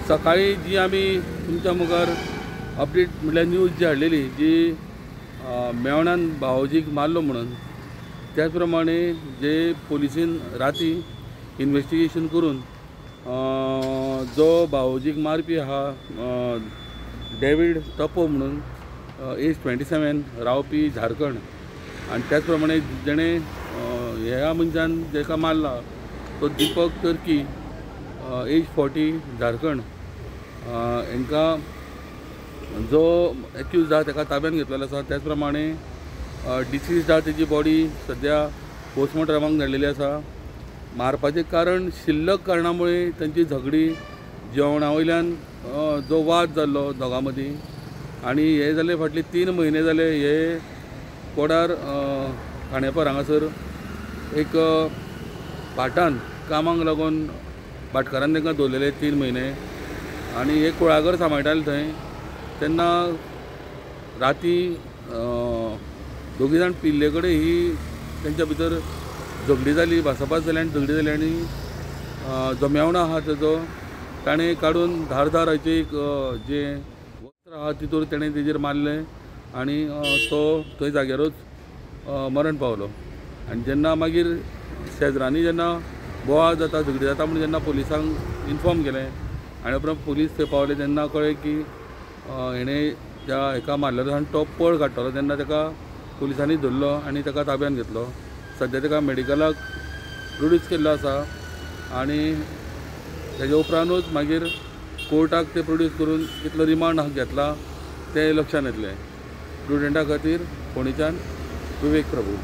सकाळी जी आमी तुमच्या मुखार अपडेट म्हळ्यार न्यूज जी हाडलेली जी मेवणान भावोजीक मारलो म्हणून, त्याच प्रमाणे जे पोलिसीन राती इन्वेस्टिगेशन करून जो भावोजीक मारपी आहा डेवीड टप्पो म्हणून, एज 27, रावपी झारखंड, आनी त्याच प्रमाणे जेणे ह्या मनशान जेका मारला तो दीपक तर्की, एज 40, झारखंड, हांकां जो एक्यूज आहा ताका ताब्यात घेतलेलो आसा. त्याच प्रमाणे डिसीज आहा तेजी बॉडी सद्या पोस्टमॉर्टमाक धाडलेली आसा. मारपाचें कारण शिल्लक कारणा मुळे तांची झगडी जेवणा वयल्यान जो वाद जाल्लो दोगां मदीं, आनी हे जाले फाटले 3 म्हयने जाले हे कोडार खांडेपार हांगासर एक भाटान कामाक लागून भाटकारान तांकां दवरलेले 3 म्हयने, आनी हे कुळागर सांबाळटाले थंय. तेन्ना राती दोगी जाण पिल्ले कडेन ही तेंच्या भितर झगडी जाली, भासाभास जाली आनी झगडी जाली आनी जो मेवणो आहा तेजो ताणें काडून धारधाराचें एक जें वस्त्र आहा तितूर तेणें तेजेर मारलें आनी तो थंय जाग्यारूच मरण पावलो. आनी जेन्ना मागीर शेजरांनी जेन्ना बोवाळ जाता झगडी जाता म्हूण जेन्ना पोलिसांक इन्फॉर्म केलें आनी उपरांत पोलीस थंय पावले तेन्ना कळ्ळें की हेणें ज्या हेका मारलेलो आनी तो पळ काडटलो तेन्ना ताका पोलिसांनी धरलो आनी ताका ताब्यान घेतलो. सद्या ताका मेडिकलाक प्रोड्यूस केल्लो आसा आनी तेज्या उपरांतूच मागीर कोर्टाक ते प्रोड्यूस करून कितलो रिमांड घेतला तें लक्षांत येतलें. प्रुडंटा खातीर फोंडेच्यान विवेक प्रभू.